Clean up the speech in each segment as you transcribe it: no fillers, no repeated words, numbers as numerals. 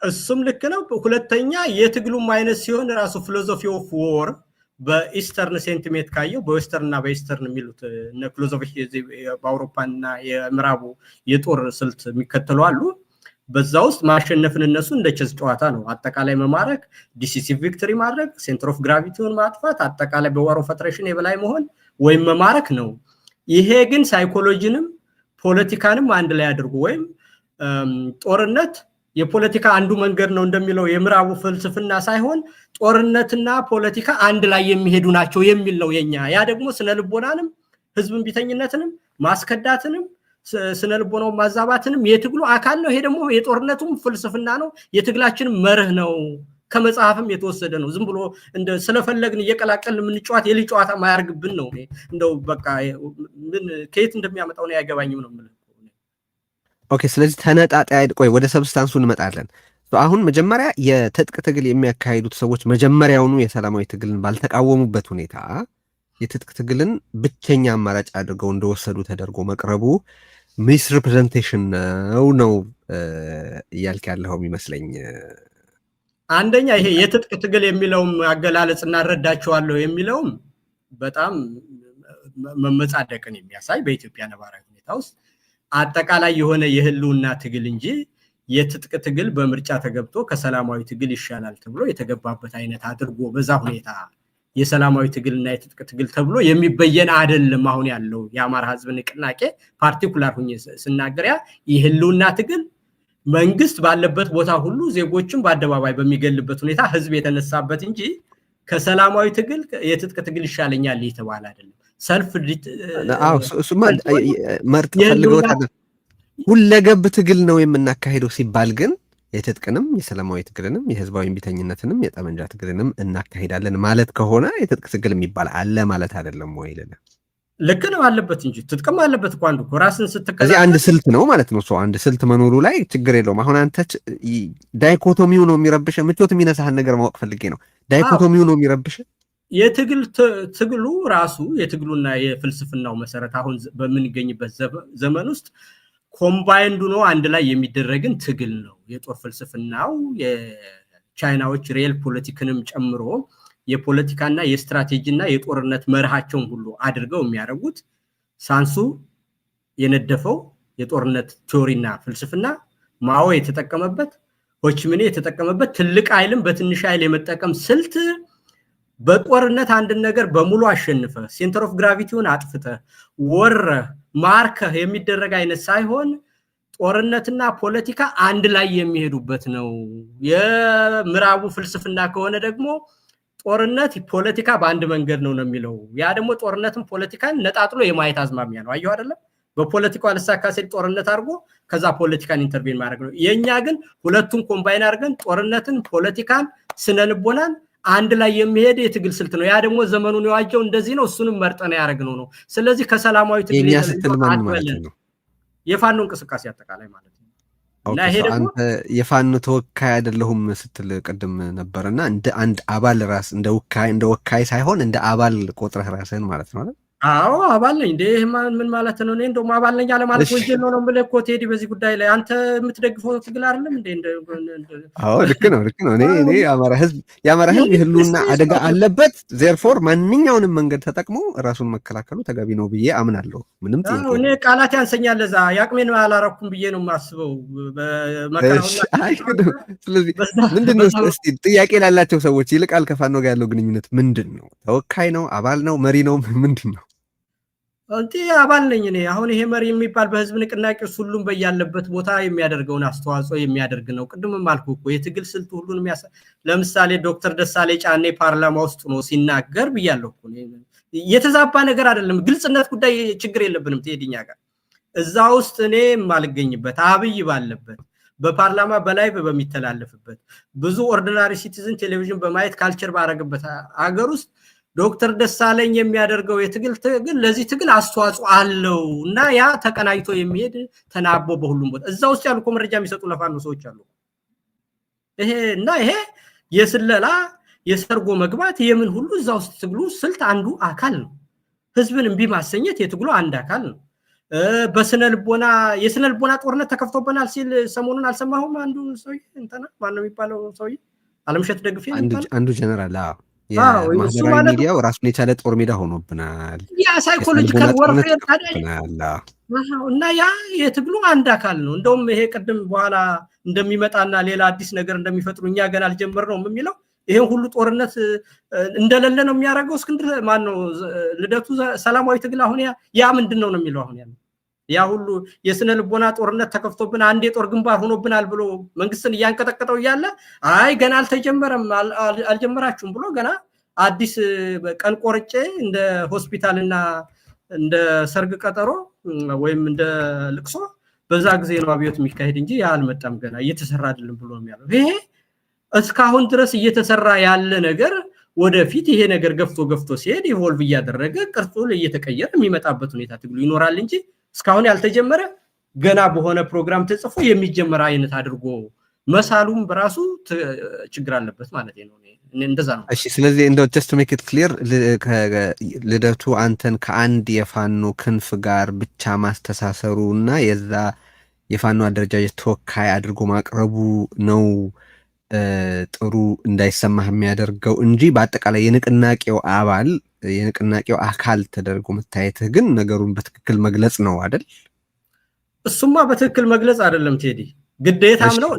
እሱም ልክ ነው። ሁለተኛ የትግሉም አይነት ሲሆን ራሱ philosophy of war በ Eastern sentiment ካየው፣ በ Western እና በ Eastern የሚሉት እነ philosophy በአውሮፓና የምዕራቡ የጦር ስልት የሚከተሉ አሉ። በዛ ውስጥ ማሸነፍን እነሱ እንደ ቸዝ ጨዋታ ነው። አጠቃላይ መማረክ፣ decisive victory ማድረግ፣ center of gravity ውን ማጥፋት፣ አጠቃላይ በ war of attrition የበላይ መሆን ወይም መማረክ ነው። ይሄ ግን ሳይኮሎጂንም ፖለቲካንም አንድ ላይ አድርጎ ወይም ጦርነት የፖለቲካ አንዱ መንገድ ነው እንደሚለው የምዕራቡ ፍልስፍና ሳይሆን ጦርነትና ፖለቲካ አንድ ላይ የሚሄዱ ናቸው የሚል ነው የኛ። ያ ደግሞ ስነ ልቦናንም፣ ህዝብ እምቢተኝነትንም፣ ማስከዳትንም፣ ስነ ልቦናውን ማዛባትንም የትግሉ አካል ነው። ይሄ ደግሞ የጦርነቱም ፍልስፍና ነው፣ የትግላችንም መርህ ነው። ከመጽሐፍም የተወሰደ ነው። ዝም ብሎ እንደ ስለፈለግን እየቀላቀልን የምንጫወት የልጅ ጨዋታ ማያርግብን ነው። እንደው በቃ ምን ከየት እንደሚያመጣው ነው አይገባኝም ነው የምልህ። Okay፣ ስለዚህ ተነጣጣይ፣ ቆይ ወደ substance ኡ እንመጣለን። አሁን መጀመሪያ የትጥቅ ትግል የሚያካሂዱት ሰዎች መጀመሪያውኑ የሰላማዊ ትግልን ባልተቃወሙበት ሁኔታ የትጥቅ ትግልን ብቸኛ አማራጭ አድርገው እንደወሰዱ ተደርጎ መቅረቡ misrepresentation ነው እያልክ ያለኸው የሚመስለኝ። አንደኛ ይሄ የትጥቅ ትግል የሚለውም አገላለጽ እናረዳቸዋለሁ የሚለውም በጣም መመጻደቅን የሚያሳይ፣ በኢትዮጵያ ነባራዊ ሁኔታ ውስጥ አጠቃላይ የሆነ የህልውና ትግል እንጂ የትጥቅ ትግል በምርጫ ተገብቶ ከሰላማዊ ትግል ይሻላል ተብሎ የተገባበት አይነት አድርጎ በዛ ሁኔታ የሰላማዊ ትግል እና የትጥቅ ትግል ተብሎ የሚበየን አይደለም። አሁን ያለው የአማራ ህዝብ ንቅናቄ particular ሁኜ ስናገር ያ የህልውና ትግል መንግስት ባለበት ቦታ ሁሉ ዜጎችን በአደባባይ በሚገልበት ሁኔታ ህዝብ የተነሳበት እንጂ ከሰላማዊ ትግል የትጥቅ ትግል ይሻለኛል የተባለ አይደለም። ሰልፍ እሱማ መርጥ ፈልገውታል። ሁለገብ ትግል ነው የምናካሄደው ሲባል ግን የትጥቅንም፣ የሰላማዊ ትግልንም፣ የህዝባዊ እምቢተኝነትንም፣ የጠመንጃ ትግልንም እናካሂዳለን ማለት ከሆነ የትጥቅ ትግል የሚባል አለ ማለት አይደለም ወይ? ልልህ። ልክ ነው፣ አለበት እንጂ፣ ትጥቅም አለበት እኮ። አንዱ እኮ ራስን ስትከላከል እዚህ አንድ ስልት ነው ማለት ነው። ሰው አንድ ስልት መኖሩ ላይ ችግር የለውም። አሁን አንተ dichotomy ው ነው የሚረብሽ፣ ምቾት የሚነሳህን ነገር ማወቅ ፈልጌ ነው። Dichotomy ው ነው የሚረብሽ። የትግል ትግሉ ራሱ የትግሉና የፍልስፍናው መሰረት አሁን በምንገኝበት ዘመን ውስጥ combined ሆኖ አንድ ላይ የሚደረግን ትግል ነው። የጦር ፍልስፍናው የቻይናዎች realpolitik ንም ጨምሮ የፖለቲካና የስትራቴጂና የጦርነት መርሃቸውን ሁሉ አድርገው የሚያደርጉት፣ ሳንሱ የነደፈው የጦርነት theory ና ፍልስፍና፣ ማኦ የተጠቀመበት፣ ሆቺሚኒ የተጠቀመበት ትልቅ ኃይልም በትንሽ ኃይል የመጠቀም ስልት፣ በጦርነት አንድን ነገር በሙሉ አሸንፈህ፣ center of gravity ውን አጥፍተህ፣ ወረህ፣ ማርከህ የሚደረግ አይነት ሳይሆን ጦርነትና ፖለቲካ አንድ ላይ የሚሄዱበት ነው። የምዕራቡ ፍልስፍና ከሆነ ደግሞ ጦርነት ፖለቲካ በአንድ መንገድ ነው ነው የሚለው። ያ ደግሞ ጦርነትን ፖለቲካን ነጣጥሎ የማየት አዝማሚያ ነው። አየሁ አይደለም? በፖለቲካው አልሳካ ሲል ጦርነት አድርጎ ከዛ ፖለቲካን intervene ማድረግ ነው። የእኛ ግን ሁለቱን combine አድርገን ጦርነትን፣ ፖለቲካን፣ ስነ ልቦናን አንድ ላይ የሚሄድ የትግል ስልት ነው። ያ ደግሞ ዘመኑን የዋጀው እንደዚህ ነው። እሱንም መርጠን ያደረግነው ነው። ስለዚህ ከሰላማዊ ትግል የኛ ስትል ማን ማለት ነው? የፋኖ እንቅስቃሴ አጠቃላይ ማለት ነው። እና ይሄ ደግሞ አንተ የፋኖ ተወካይ አይደለሁም ስትል ቅድም ነበርና እንደ አንድ አባል ራስ እንደ ወካይ ሳይሆን እንደ አባል ቆጥረህ ራስህን ማለት ነው አይደል? አዎ፣ አባል ነኝ። እንደ ይህ ምን ማለት ነው? እኔ እንደውም አባል ነኝ አለማለት ወንጀል ነው ነው የምልህ እኮ ቴዲ። በዚህ ጉዳይ ላይ አንተ የምትደግፈው ትግል አይደለም እንዴ? አዎ፣ ልክ ነው፣ ልክ ነው። እኔ የአማራ ህዝብ የህልውና አደጋ አለበት። Therefore ማንኛውንም መንገድ ተጠቅሞ ራሱን መከላከሉ ተገቢ ነው ብዬ አምናለሁ። ምንም ጥያቄ እኔ ቃላት ያንሰኛል። ለዛ የአቅሜን አላረኩም ብዬ ነው የማስበው። ስለዚህ ምንድን ነው፣ እስኪ ጥያቄ ላላቸው ሰዎች፣ ይልቃል ከፋኖ ጋር ያለው ግንኙነት ምንድን ነው? ተወካይ ነው? አባል ነው? መሪ ነው? ምንድን ነው? እንቲ አባል ነኝ እኔ። አሁን ይሄ መሪ የሚባል በህዝብ ንቅናቄ ውስጥ ሁሉም በያለበት ቦታ የሚያደርገውን አስተዋጽኦ የሚያደርግ ነው። ቅድምም አልኩ እኮ፣ የትግል ስልቱ ሁሉንም ለምሳሌ ዶክተር ደሳለኝ ጫኔ ፓርላማ ውስጥ ነው ሲናገር ብያለሁ እኮ። የተዛባ ነገር አይደለም። ግልጽነት ጉዳይ ችግር የለብንም ቴዲኛ ጋር። እዛ ውስጥ እኔ የማልገኝበት፣ አብይ ባለበት፣ በፓርላማ በ live በሚተላለፍበት፣ ብዙ ordinary citizen ቴሌቪዥን በማየት culture ባረግበት አገር ውስጥ ዶክተር ደሳለኝ የሚያደርገው የትግል ትግል ለዚህ ትግል አስተዋጽኦ አለው እና ያ ተቀናጅቶ የሚሄድ፣ ተናቦ በሁሉም ቦታ እዛ ውስጥ ያሉ እኮ መረጃ የሚሰጡ ለፋኖ ሰዎች አሉ። ይሄ እና ይሄ የስለላ፣ የሰርጎ መግባት፣ የምን ሁሉ እዛ ውስጥ ትግሉ ስልት አንዱ አካል ነው። ህዝብን እምቢ ማሰኘት የትግሉ አንድ አካል ነው። በስነ ልቦና የስነ ልቦና ጦርነት ተከፍቶብናል ሲል ሰሞኑን አልሰማሁም? አንዱ ሰውዬ፣ እንትና ማነው የሚባለው ሰውዬ፣ አለምሸት ደግፌ። አንዱ ጀነራል የማህበራዊ ሚዲያው ራሱን የቻለ ጦር ሜዳ ሆኖብናል። ያ psychological warfare እና ያ የትግሉ አንድ አካል ነው። እንደውም ይሄ ቅድም በኋላ እንደሚመጣና ሌላ አዲስ ነገር እንደሚፈጥሩ፣ እኛ ገና አልጀመርነውም የሚለው፣ ይሄን ሁሉ ጦርነት እንደሌለ ነው የሚያደርገው። እስክንድር፣ ማነው፣ ልደቱ ሰላማዊ ትግል አሁን ያ ምንድን ነው ነው የሚለው። አሁን ያ ሁሉ የስነ ልቦና ጦርነት ተከፍቶብን አንድ የጦር ግንባር ሆኖብናል ብሎ መንግስትን እያንቀጠቀጠው እያለ፣ አይ ገና አልተጀመረም፣ አልጀመራችሁም ብሎ ገና አዲስ ቀን ቆርጬ እንደ ሆስፒታልና እንደ ሰርግ ቀጠሮ ወይም እንደ ልቅሶ በዛ ጊዜ ነው አብዮት የሚካሄድ እንጂ ያ አልመጣም፣ ገና እየተሰራ አይደለም ብሎ ነው ያለው። ይሄ እስካሁን ድረስ እየተሰራ ያለ ነገር ወደፊት ይሄ ነገር ገፍቶ ገፍቶ ሲሄድ evolve እያደረገ ቅርጹ እየተቀየረ የሚመጣበት ሁኔታ ትግሉ ይኖራል እንጂ እስካሁን ያልተጀመረ፣ ገና በሆነ ፕሮግራም ተጽፎ የሚጀመር አይነት አድርጎ መሳሉም በራሱ ችግር አለበት ማለት ነው። እንደዛ ነው። እሺ፣ ስለዚህ እንደው just to make it clear፣ ልደቱ አንተን ከአንድ የፋኖ ክንፍ ጋር ብቻ ማስተሳሰሩ እና የዛ የፋኖ አደረጃጀት ተወካይ አድርጎ ማቅረቡ ነው ጥሩ እንዳይሰማህ የሚያደርገው እንጂ በአጠቃላይ የንቅናቄው አባል፣ የንቅናቄው አካል ተደርጎ መታየትህ ግን ነገሩን በትክክል መግለጽ ነው አይደል? እሱማ በትክክል መግለጽ አይደለም ቴዲ፣ ግዴታም ነው።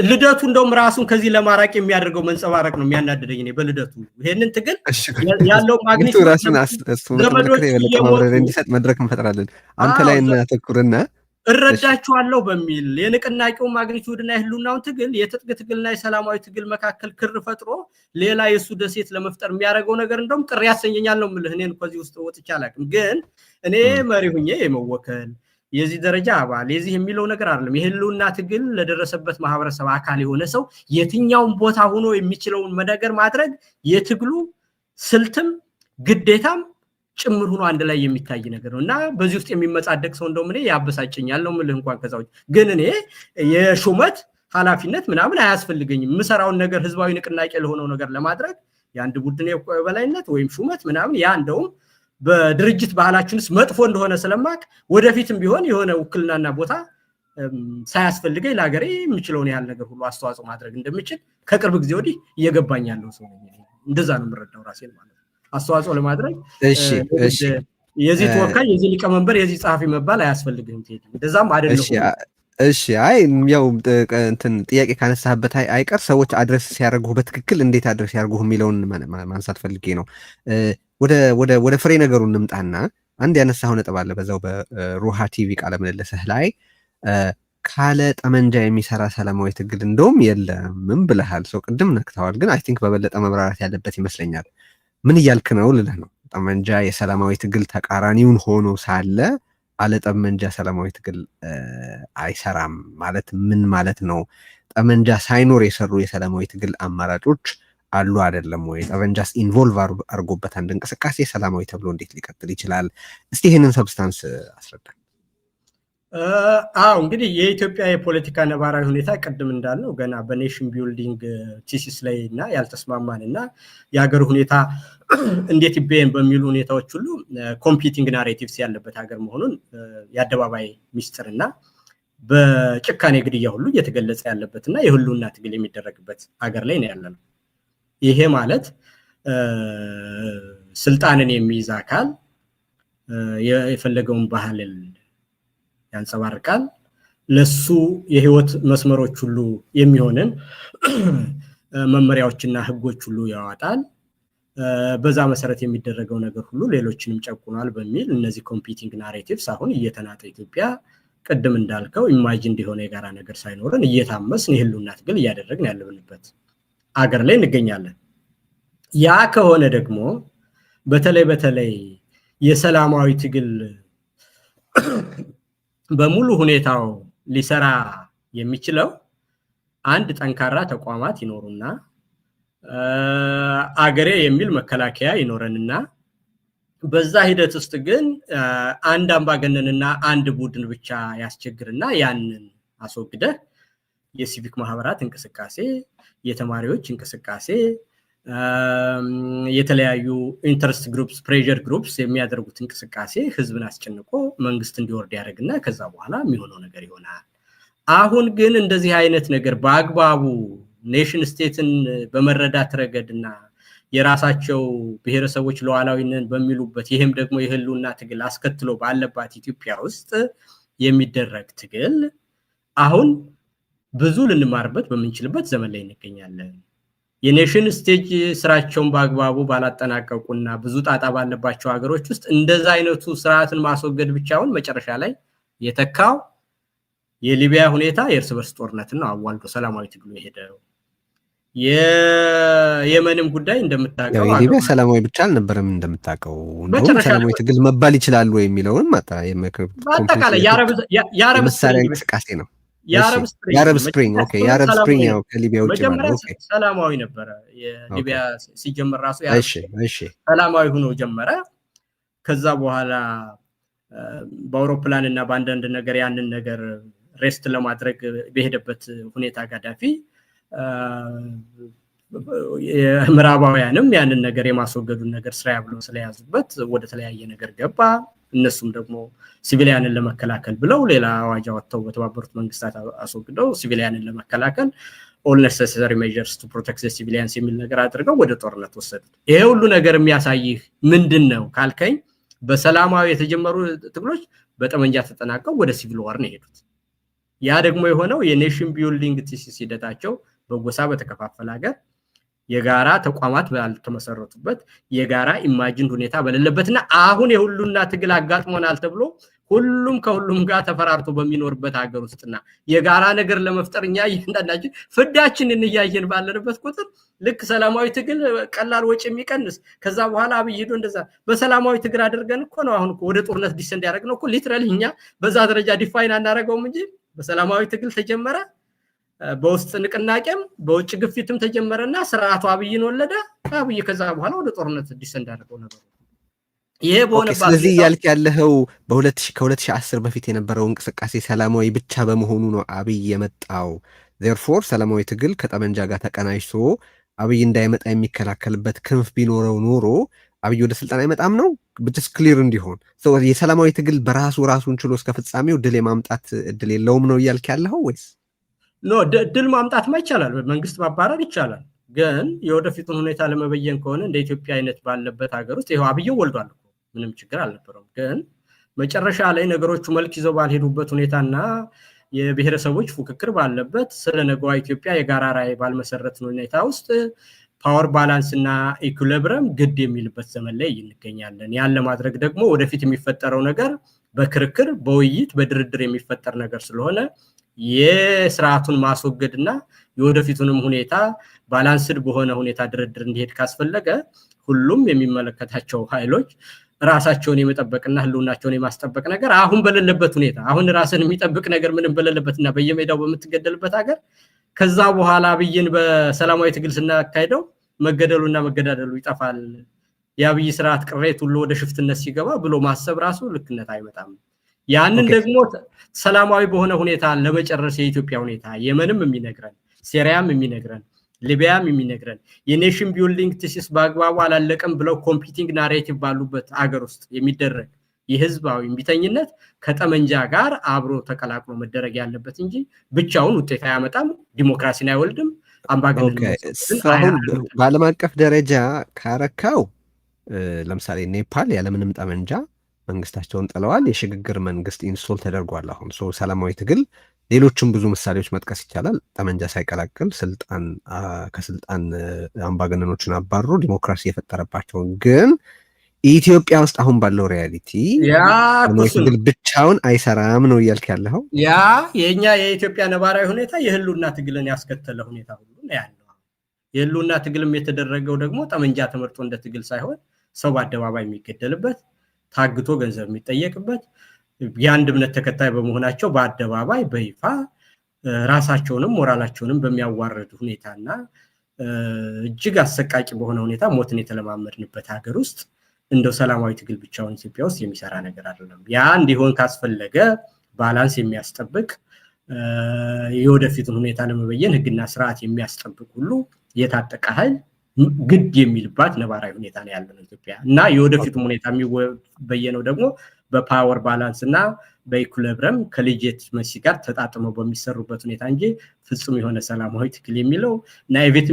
ልደቱ እንደውም ራሱን ከዚህ ለማራቅ የሚያደርገው መንጸባረቅ ነው የሚያናድደኝ። እኔ በልደቱ ይሄንን ትግል ያለው magnitude ራሱን እሱ የበለጠ ማብራሪያ እንዲሰጥ መድረክ እንፈጥራለን። አንተ ላይ እናተኩርና እረዳችኋለሁ በሚል የንቅናቄው magnitude እና የህልውናውን ትግል የትጥቅ ትግልና የሰላማዊ ትግል መካከል ክር ፈጥሮ ሌላ የእሱ ደሴት ለመፍጠር የሚያደርገው ነገር እንደውም ቅር ያሰኘኛል ነው የምልህ። እኔን ከዚህ ውስጥ ወጥቼ አላውቅም። ግን እኔ መሪ ሁኜ የመወከል፣ የዚህ ደረጃ አባል፣ የዚህ የሚለው ነገር አይደለም። የህልውና ትግል ለደረሰበት ማህበረሰብ አካል የሆነ ሰው የትኛውን ቦታ ሆኖ የሚችለውን ነገር ማድረግ የትግሉ ስልትም ግዴታም ጭምር ሆኖ አንድ ላይ የሚታይ ነገር ነው እና በዚህ ውስጥ የሚመጻደቅ ሰው እንደውም እኔ ያበሳጨኛል ነው የምልህ። እንኳን ከዛ ውጭ ግን እኔ የሹመት ኃላፊነት ምናምን አያስፈልገኝም። የምሰራውን ነገር ህዝባዊ ንቅናቄ ለሆነው ነገር ለማድረግ የአንድ ቡድን የበላይነት ወይም ሹመት ምናምን፣ ያ እንደውም በድርጅት ባህላችን ውስጥ መጥፎ እንደሆነ ስለማቅ፣ ወደፊትም ቢሆን የሆነ ውክልናና ቦታ ሳያስፈልገኝ ለሀገሬ የምችለውን ያህል ነገር ሁሉ አስተዋጽኦ ማድረግ እንደምችል ከቅርብ ጊዜ ወዲህ እየገባኝ ያለው ሰው ነኝ። እንደዛ ነው የምረዳው ራሴን ማለት ነው። አስተዋጽኦ ለማድረግ የዚህ ተወካይ፣ የዚህ ሊቀመንበር፣ የዚህ ጸሐፊ መባል አያስፈልግህም። ቴዲ፣ እንደዛም አይደለሁም። እሺ፣ አይ ያው እንትን ጥያቄ ካነሳህበት አይቀር ሰዎች address ሲያደርጉህ በትክክል እንዴት address ያደርጉህ የሚለውን ማንሳት ፈልጌ ነው። ወደ ፍሬ ነገሩ እንምጣና አንድ ያነሳኸው ነጥብ አለ። በዛው በሮሃ ቲቪ ቃለ ምልልስህ ላይ ካለ ጠመንጃ የሚሰራ ሰላማዊ ትግል እንደውም የለምም ብለሃል። So ቅድም ነክተዋል፣ ግን I think በበለጠ መብራራት ያለበት ይመስለኛል። ምን እያልክ ነው ልልህ ነው። ጠመንጃ የሰላማዊ ትግል ተቃራኒውን ሆኖ ሳለ አለ ጠመንጃ ሰላማዊ ትግል አይሰራም ማለት ምን ማለት ነው? ጠመንጃ ሳይኖር የሰሩ የሰላማዊ ትግል አማራጮች አሉ አይደለም ወይ? ጠመንጃስ involve አድርጎበት አንድ እንቅስቃሴ ሰላማዊ ተብሎ እንዴት ሊቀጥል ይችላል? እስቲ ይህንን substance አስረዳ። አዎ፣ እንግዲህ የኢትዮጵያ የፖለቲካ ነባራዊ ሁኔታ ቅድም እንዳልነው ገና በ nation building thesis ላይ እና ያልተስማማን እና የሀገር ሁኔታ እንዴት ይበየን በሚሉ ሁኔታዎች ሁሉ competing narratives ያለበት ሀገር መሆኑን የአደባባይ ሚስጥር እና በጭካኔ ግድያ ሁሉ እየተገለጸ ያለበት እና የህልውና ትግል የሚደረግበት ሀገር ላይ ነው ያለነው። ይሄ ማለት ስልጣንን የሚይዝ አካል የፈለገውን ባህል ያንጸባርቃል። ለሱ የህይወት መስመሮች ሁሉ የሚሆንን መመሪያዎችና ህጎች ሁሉ ያወጣል። በዛ መሰረት የሚደረገው ነገር ሁሉ ሌሎችንም ጨቁኗል በሚል እነዚህ competing narratives አሁን እየተናጠ ኢትዮጵያ ቅድም እንዳልከው imagined የሆነ የጋራ ነገር ሳይኖረን እየታመስን የህልውና ትግል እያደረግን ያለንበት አገር ላይ እንገኛለን። ያ ከሆነ ደግሞ በተለይ በተለይ የሰላማዊ ትግል በሙሉ ሁኔታው ሊሰራ የሚችለው አንድ ጠንካራ ተቋማት ይኖሩና፣ አገሬ የሚል መከላከያ ይኖረንና፣ በዛ ሂደት ውስጥ ግን አንድ አምባገነንና አንድ ቡድን ብቻ ያስቸግርና ያንን አስወግደህ የሲቪክ ማህበራት እንቅስቃሴ፣ የተማሪዎች እንቅስቃሴ፣ የተለያዩ interest groups፣ pressure groups የሚያደርጉት እንቅስቃሴ ህዝብን አስጨንቆ መንግስት እንዲወርድ ያደርግና ከዛ በኋላ የሚሆነው ነገር ይሆናል። አሁን ግን እንደዚህ አይነት ነገር በአግባቡ nation state ን በመረዳት ረገድና የራሳቸው ብሔረሰቦች ሉዓላዊነትን በሚሉበት፣ ይህም ደግሞ የህልውና ትግል አስከትሎ ባለባት ኢትዮጵያ ውስጥ የሚደረግ ትግል አሁን ብዙ ልንማርበት በምንችልበት ዘመን ላይ እንገኛለን። የ nation state ስራቸውን በአግባቡ ባላጠናቀቁና ብዙ ጣጣ ባለባቸው ሀገሮች ውስጥ እንደዛ አይነቱ ስርዓትን ማስወገድ ብቻውን መጨረሻ ላይ የተካው የሊቢያ ሁኔታ የእርስ በርስ ጦርነትን ነው አዋልዶ ሰላማዊ ትግሉ የሄደው። የየመንም ጉዳይ እንደምታውቀው የሊቢያ ሰላማዊ ብቻ አልነበረም እንደምታውቀው። እንደውም ሰላማዊ ትግል መባል ይችላሉ የሚለውን በአጠቃላይ የመሳሪያ እንቅስቃሴ ነው። የአረብ Spring፣ okay፣ የአረብ Spring ያው ከሊቢያ ውጭ መጀመሪያ ሰላማዊ ነበረ። የሊቢያ ሲጀመር ራሱ ሰላማዊ ሆኖ ጀመረ። ከዛ በኋላ በአውሮፕላን እና በአንዳንድ ነገር ያንን ነገር rest ለማድረግ በሄደበት ሁኔታ ጋዳፊ፣ የምዕራባውያንም ያንን ነገር የማስወገዱን ነገር ስራ ብለው ስለያዙበት ወደ ተለያየ ነገር ገባ። እነሱም ደግሞ civilian ን ለመከላከል ብለው ሌላ አዋጅ አወጥተው በተባበሩት መንግስታት አስወግደው civilian ን ለመከላከል all necessary measures to protect civilians የሚል ነገር አድርገው ወደ ጦርነት ወሰዱት። ይሄ ሁሉ ነገር የሚያሳይህ ምንድን ነው ካልከኝ፣ በሰላማዊ የተጀመሩ ትግሎች በጠመንጃ ተጠናቀው ወደ civil war ነው የሄዱት። ያ ደግሞ የሆነው የ nation building thesis ሂደታቸው በጎሳ በተከፋፈለ ሀገር፣ የጋራ ተቋማት ባልተመሰረቱበት፣ የጋራ imagined ሁኔታ በሌለበትና አሁን የህልውና ትግል አጋጥሞናል ተብሎ ሁሉም ከሁሉም ጋር ተፈራርቶ በሚኖርበት ሀገር ውስጥና የጋራ ነገር ለመፍጠር እኛ እያንዳንዳችን ፍዳችንን እያየን ባለንበት ቁጥር፣ ልክ ሰላማዊ ትግል ቀላል ወጪ የሚቀንስ፣ ከዛ በኋላ አብይ ሄዶ እንደዛ በሰላማዊ ትግል አድርገን እኮ ነው አሁን ወደ ጦርነት descend ያደረግነው እኮ። Literally እኛ በዛ ደረጃ define አናደርገውም እንጂ በሰላማዊ ትግል ተጀመረ። በውስጥ ንቅናቄም በውጭ ግፊትም ተጀመረና ስርዓቱ አብይን ወለደ። አብይ ከዛ በኋላ ወደ ጦርነት descend ያደረገው ነገሩ ይሄ በሆነባት ስለዚህ እያልክ ያለኸው ከ2010 በፊት የነበረው እንቅስቃሴ ሰላማዊ ብቻ በመሆኑ ነው አብይ የመጣው። Therefore ሰላማዊ ትግል ከጠመንጃ ጋር ተቀናጅቶ አብይ እንዳይመጣ የሚከላከልበት ክንፍ ቢኖረው ኖሮ አብይ ወደ ስልጣን አይመጣም ነው። Just clear እንዲሆን፣ የሰላማዊ ትግል በራሱ ራሱን ችሎ እስከ ፍጻሜው ድል የማምጣት እድል የለውም ነው እያልክ ያለኸው ወይስ? No፣ ድል ማምጣትማ ይቻላል፣ መንግስት ማባረር ይቻላል። ግን የወደፊቱን ሁኔታ ለመበየን ከሆነ እንደ ኢትዮጵያ አይነት ባለበት ሀገር ውስጥ ይኸው አብይን ወልዷል እኮ፣ ምንም ችግር አልነበረውም። ግን መጨረሻ ላይ ነገሮቹ መልክ ይዘው ባልሄዱበት ሁኔታና የብሔረሰቦች ፉክክር ባለበት፣ ስለ ነገዋ ኢትዮጵያ የጋራ ራዕይ ባልመሰረትን ሁኔታ ውስጥ power balance እና equilibrium ግድ የሚልበት ዘመን ላይ እንገኛለን። ያን ለማድረግ ደግሞ ወደፊት የሚፈጠረው ነገር በክርክር፣ በውይይት፣ በድርድር የሚፈጠር ነገር ስለሆነ የስርዓቱን ማስወገድ እና የወደፊቱንም ሁኔታ balanced በሆነ ሁኔታ ድርድር እንዲሄድ ካስፈለገ ሁሉም የሚመለከታቸው ኃይሎች ራሳቸውን የመጠበቅና ህልውናቸውን የማስጠበቅ ነገር አሁን በሌለበት ሁኔታ፣ አሁን ራስን የሚጠብቅ ነገር ምንም በሌለበትና በየሜዳው በምትገደልበት ሀገር፣ ከዛ በኋላ አብይን በሰላማዊ ትግል ስናካሄደው መገደሉና መገዳደሉ ይጠፋል፣ የአብይ ስርዓት ቅሬት ሁሉ ወደ ሽፍትነት ሲገባ ብሎ ማሰብ ራሱ ልክነት አይመጣም። ያንን ደግሞ ሰላማዊ በሆነ ሁኔታ ለመጨረስ የኢትዮጵያ ሁኔታ፣ የመንም የሚነግረን፣ ሴሪያም የሚነግረን፣ ሊቢያም የሚነግረን፣ የ nation building thesis በአግባቡ አላለቀም ብለው competing narrative ባሉበት አገር ውስጥ የሚደረግ የህዝባዊ እምቢተኝነት ከጠመንጃ ጋር አብሮ ተቀላቅሎ መደረግ ያለበት እንጂ ብቻውን ውጤት አያመጣም፣ ዲሞክራሲን አይወልድም። አምባገነን አሁን በዓለም አቀፍ ደረጃ ካረካው ለምሳሌ ኔፓል ያለምንም ጠመንጃ መንግስታቸውን ጥለዋል። የሽግግር መንግስት install ተደርጓል። አሁን ሰላማዊ ትግል፣ ሌሎችም ብዙ ምሳሌዎች መጥቀስ ይቻላል። ጠመንጃ ሳይቀላቅል ስልጣን ከስልጣን አምባገነኖችን አባሮ ዲሞክራሲ የፈጠረባቸውን። ግን ኢትዮጵያ ውስጥ አሁን ባለው reality ትግል ብቻውን አይሰራም ነው እያልክ ያለኸው? ያ የእኛ የኢትዮጵያ ነባራዊ ሁኔታ የህልውና ትግልን ያስከተለ ሁኔታ ሁሉ ነው ያለው። የህልውና ትግልም የተደረገው ደግሞ ጠመንጃ ተመርጦ እንደ ትግል ሳይሆን ሰው በአደባባይ የሚገደልበት፣ ታግቶ ገንዘብ የሚጠየቅበት፣ የአንድ እምነት ተከታይ በመሆናቸው በአደባባይ በይፋ ራሳቸውንም ሞራላቸውንም በሚያዋርድ ሁኔታና እጅግ አሰቃቂ በሆነ ሁኔታ ሞትን የተለማመድንበት ሀገር ውስጥ እንደው ሰላማዊ ትግል ብቻውን ኢትዮጵያ ውስጥ የሚሰራ ነገር አይደለም። ያ እንዲሆን ካስፈለገ balance የሚያስጠብቅ፣ የወደፊቱን ሁኔታ ለመበየን ህግና ስርዓት የሚያስጠብቅ ሁሉ የታጠቀ ኃይል ግድ የሚልባት ነባራዊ ሁኔታ ነው ያለነው ኢትዮጵያ። እና የወደፊቱም ሁኔታ የሚበየነው ደግሞ በ power balance እና በ equilibrium ከ legitimacy ጋር ተጣጥመው በሚሰሩበት ሁኔታ እንጂ ፍጹም የሆነ ሰላማዊ ትግል የሚለው naivety ም